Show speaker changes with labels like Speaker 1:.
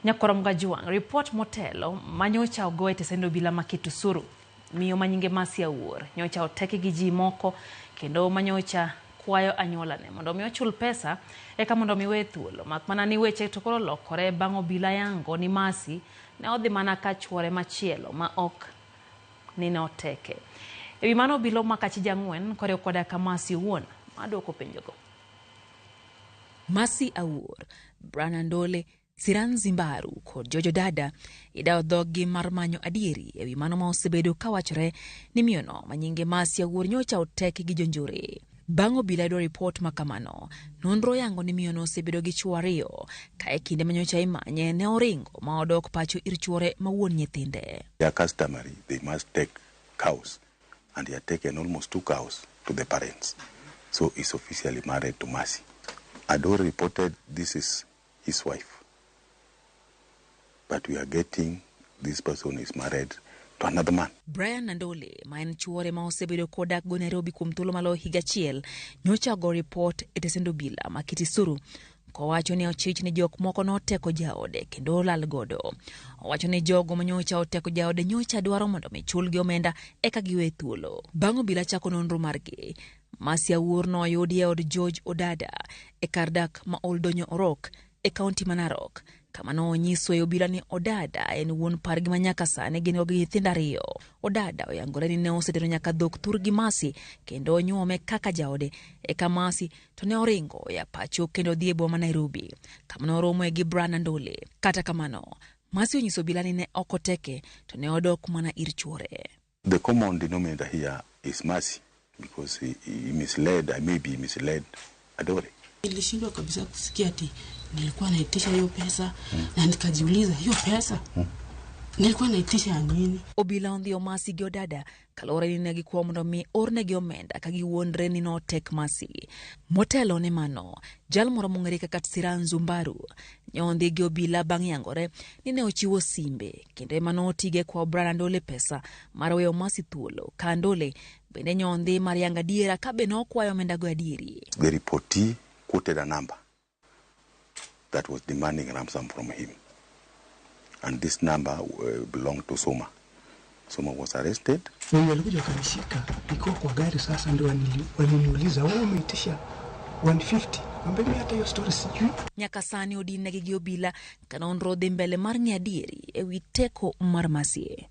Speaker 1: Nyakwar Mgajwang', ripot motelo manyocha ogo e tesend obila ma Kitusuru, miyo ma nyinge Mercy Awuor nyocha oteki gi ji moko kendo manyocha kwayo anyuolane mondo mi ochul pesa eka mondo mi we thuolo. Mak mana ni weche to koro lokore bang' obila yango ni Mercy ne odhi mana ka chuore machielo ma ok ni noteke. E wi mano obila omako achije ang'wen koriw koda ka Mercy owuon maduoko penjogo.
Speaker 2: Mercy Awuor, Brian Andole, Siran Zimbaru kod Jojo Dada idawo dhoggi mar manyo adieri ewi mano ma osebedo kawachore ni miyono ma nyinge Mercy Awuor nyocha oteki gi jonjore. Bang' obila yudo ripot ma kamano, nonro oyango ni miyono osebedo gi chwo ariyo ka e kinde ma nyocha imanye ne oringo ma odok pacho ir chuore ma wuon nyithinde.
Speaker 3: They are customary, they must take cows and he had taken almost 2 cows to the parents. So he's officially married to Mercy. Adore reported this is his wife. But we are getting this person is married to another man.
Speaker 2: Brian Nandole, ma en chuore ma osebedo kodak go Nairobi kuom thuolo maloyo higa achiel, nyocha ogo ripot e tesend obila ma Kitisuru kowacho ni ochich ni jok moko noteko jaode kendo olal godo. Owacho ni jogo manyocha oteko jaode nyocha dwaro mondo mi chulgi omenda eka giwe thuolo. Bang' obila chako nonro margi, Mercy Awuor noyudi e od George Odada e kar dak ma Oldonyo Orok e kaunti ma Narok, kama nonyisoe obila ni Odada en wuon pargi ma nyaka sani gin go gi nyithindo ariyo. Odada oyangore ni ne osetero nyaka dhok thurgi Mercy kendo onyuome kaka jaode, eka Mercy to ne oringo ya pacho kendo odhi e boma ma Nairobi kama noromoe gi Brian Andole. Kata kamano, Mercy onyiso obila ni ne ok oteke to ne odok mana ir chuore.
Speaker 3: The common denominator here is Mercy because he misled, I may be misled Adore.
Speaker 4: Nilishindwa kabisa kusikia ati nilikuwa naitisha hiyo pesa na nikajiuliza hiyo pesa nilikuwa naitisha ya nini?
Speaker 2: Obila ondhiyo Mercy gi Odada kaluwore ni ne gikwayo mondo mi ornegi omenda ka giwuondre ni notek Mercy. Motelo ne mano, jal moro mong'ere kaka Tsiran Zumbaru ne ondhi gi obila bang' yangore ni ne ochiwo simbe kendo ema notige kwayo Brian Andole pesa mar weyo Mercy thuolo ka Andole bende ne ondhi mar yango adiera ka be nokwayo omenda go adieri.
Speaker 3: The reportee quoted a number that was demanding ransom from him. And this number belonged to Suma. Suma was arrested.
Speaker 5: Wenye walikuja wakanishika nikiwa kwa gari, sasa ndio waliniuliza wewe umeitisha 150. Mwambie mimi hata hiyo story sijui.
Speaker 2: Nyaka sani odin negi gi obila ka nonro dhi mbele mar ng'e adieri ewi teko mar Mercy.